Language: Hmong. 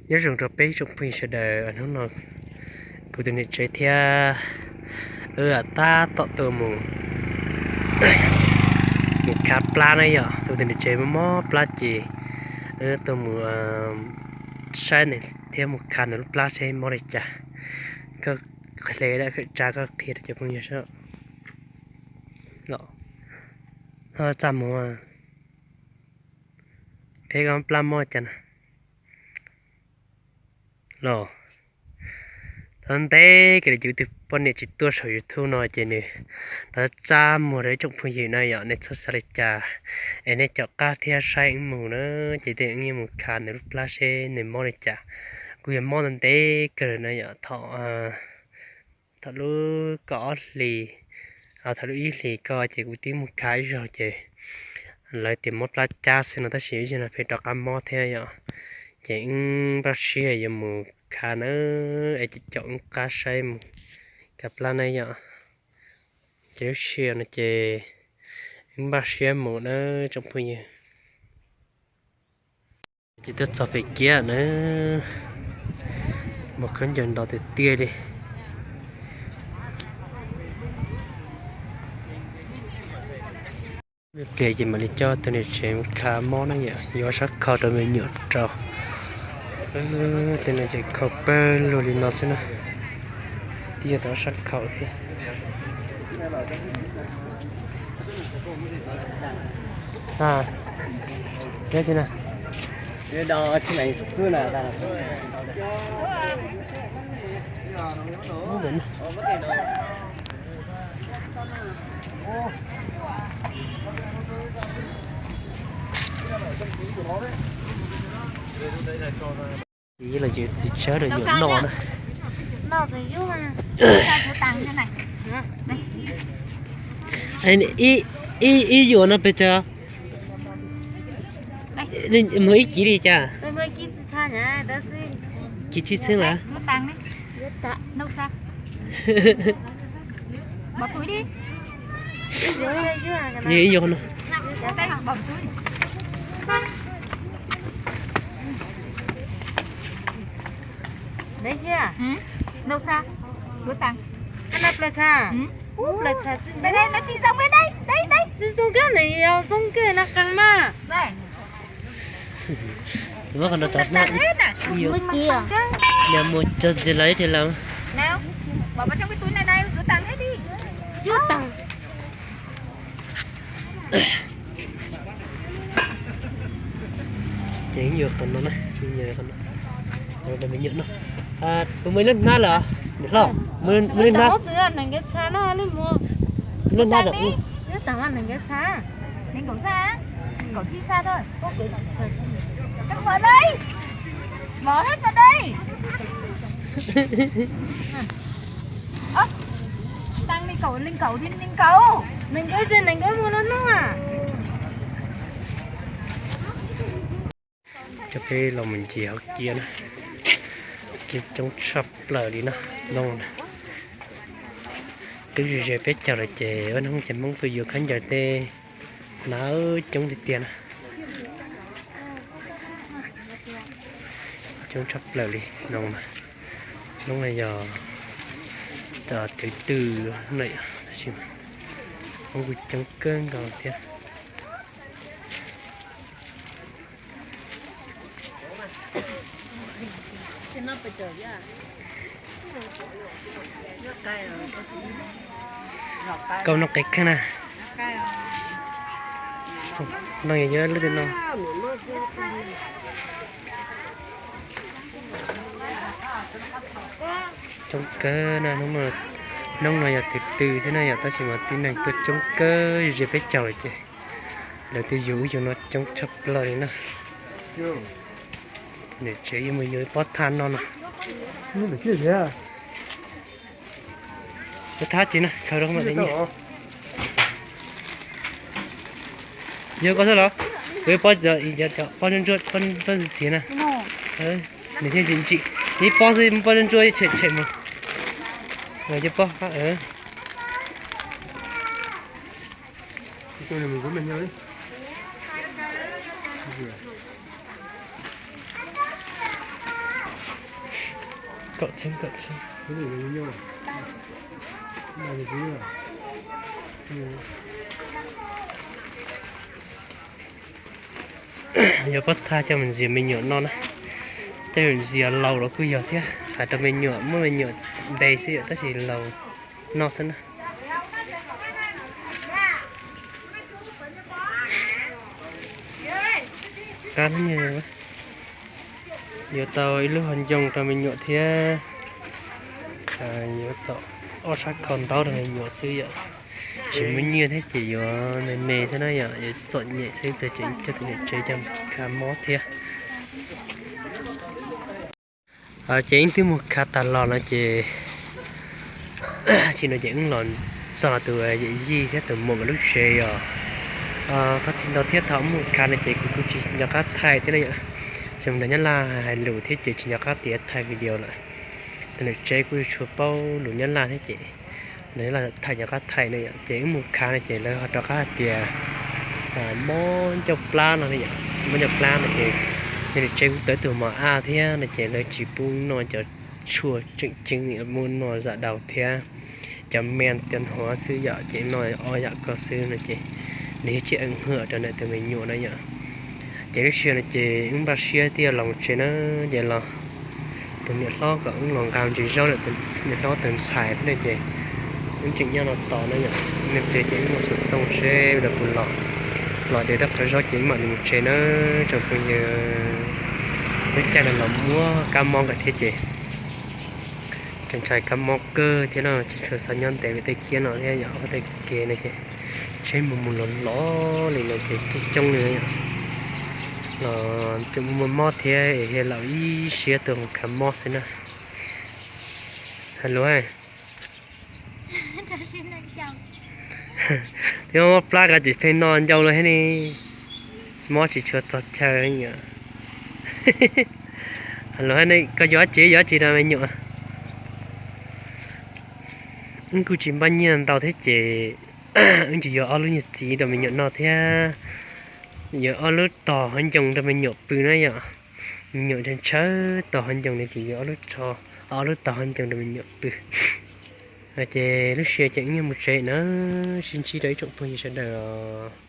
Nyob zoo rau peb tsoom phooj ywg sawv daws, hnub no kuv tus niam tsev thiab wb tab tom tuaj mus, mus khav plab na yom. Tus niam tsev mob mob plab ces wb tuaj mus saib nws thiab mus khav nws lub plab seb mob li cas. Koj hle dab khawm tsa koj qhia rau cov phooj ywg saib. Los, txaj muag, peb koj plab mob cas na. Los, thaum ntev kawg li kuv tus poj niam tsis tuaj saum YouTube no ces nws los txaj muag rau ib tsoom phooj ywg na yom, nej txhob xav li cas es nej caum qab thiab saib wb mus na, ces tej wb yuav mus khav nws lub plab seb nws mob li cas. Kuj yog mob ntev kawg na yom, thaum thaum lub kaum ob hlis, thaum lub ib hlis ko ces kuv twb mus khav ib zaug ces lawv tias mob plab cab xwb no, tab sis ib zaug no pheej rov qab mob thiab yom. Ces wb npaj siab yuav mus khav na, es caum wb qab saib mus khav plab na yom. Ces lub sij hawm no ces wb npaj siab mus na tsoom phooj ywg. Ces tuaj txog pem kiab na, mus khaub ncaws nrov tiag tiag li. Pliag ces mam li coj tus niam tsev mus khav mob na yom, yuav sab khau rau me nyuam rau. Tus niam tsev khau pawg lug li no xwb na, twb yog tau sab khau thiab. Ib los yus txiv tsawb rau yuav noj na. Ib yuam no pes tsawg? Muag ib kiv li cas? Kiv tsib txheeb lawm. Ib yuam no. Tsis zoo kab nws yog zoo kawg na qee mas. Muab qhov no rau na. Yog muag tso ntsis lawm ib teg lawm. Ces yuav qhov no na, me nyuam no. Kuv muaj ib lub hnab lawm, niam hlob, muaj ib lub hnab. Lub hnab lawm. Cov peb los mus ncig hauv kiab na, kiab coob tshaj plaws li no, noog na. Twb ze ze peb caug lawm ces ua hnub ces Hmoob tuaj yuav khaub ncaws tej hnav coob tiag tiag na. Coob tshaj plaws li no mas, hnub no yog thứ tư no, tab sis Hmoob kuj coob kawg nkaus thiab. Koj noj qe kheej na. No yog yuav lub twg no. Coob kawg na, hnub no yog thứ tư xwb na yom, tab sis mas tib neeg tuaj coob kawg ze peb caug lawm ces lawv twb yuav ub yuav no coob tshaj plaws li na. Niam tsev yuav mus yuav pob thaj no no. Pob thaj tsis na, khaws rau mas. Yog koj xwb los? Kuv pob, pob ntsuab, pob xiav na. Nws thiaj ntsim ntsim. Ib pob xwb, pob ntsuab tshem tshem mus. Cov pob. Kaum txheeb, kaum txheeb. Yuav pab thaj coj mus ntxias me nyuam noj na. Tej zaum ntxias laus los kuj yog thiab, hais rau me nyuam muab me nyuam ntes xwb yom, tab sis laus noj xwb na. Qab, yuav tau ib lub hauv ncoo rau me nyuam thiab, yuav tau ob sab khau ntaub rau me nyuam xwb yom. Tsis muaj nyiaj thiab ces yuav me me xwb na yom, yuav txom nyem xwb, tab ces coj tus niam tsev coj khav mob thiab. Ces wb twb mus khav tas los no ces, tsis no ces wb los txog tus yawm yij thiab tus muam nkawd lub tsev os. Thov txim ntau thiab, thaum wb mus khav no ces kuv kuj tsis nco qab thaij thiab na yom. Ces mus nrog nyab laj hais lus thiab ces tsis nco qab tias thaij video lawm. Tus niam tsev kuj yuav tshuav paub lus nyab laj thiab ces nws thaij nco qab thaij na yom. Ces wb mus khav no ces lawv ho rov qab hais tias mob ncauj plab no na yom, mob ncauj plab no ces niam tsev kuj tau tus mos ab thiab no ces lawv tsis pub noj cov tshuaj tseem ceeb, muab noj zam daus thiab cov me cov hov xwb yom, ces noj ob yam ko xwb no ces nws yog tsij ees hwm rau ntawm tus me nyuam na yom. Ces lub sij hawm no ces wb npaj siab thiaj los tsev na, ces los tus niam hlob kom wb los nqa ntsis zaub lawm, niam hlob tus ntxhais thiab no ces wb tseem nyob no tos na yom. Nws pliag ces wb mus xov tooj seb lawv puas los, los ces rau qhov zaub ces wb mam li mus tsev na. Tsoom phooj ywg, lub caij no los muab kab mob nkawd thiab ces ntshai kab mob kawg thiab no ces tsuas xav nyob ntev li tej kiab no thiab yom, tej kev no ces tsheb mus mus los los li no ces coob coob li yom. Los tseem muaj mob thiab es laus ib siab tuaj mus khav mob xwb na. Hais lus, twb mob plab ko ces pheej noj ncauj lawm thiab ne, mob tsis tshua txog chaw. Hais lus, koj yuav dab tsi, yuav dab tsi rau me nyuam? Wb kuj tsis npaj nyiaj ntau thiab ces wb tsis yuav ob lub nyuag txiv rau me nyuam noj thiab, yuav ob lub tog hauv ncoo rau me nyuam pw na yom. Me nyuam ntshaw ntshaw tog hauv ncoo li ces yuav ob lub, ob lub tog hauv ncoo rau me nyuam pw. Ces lub sij hawm ces wb yuav mus tsev na, sib ntsib rau ib tsoom phooj ywg sawv daws os.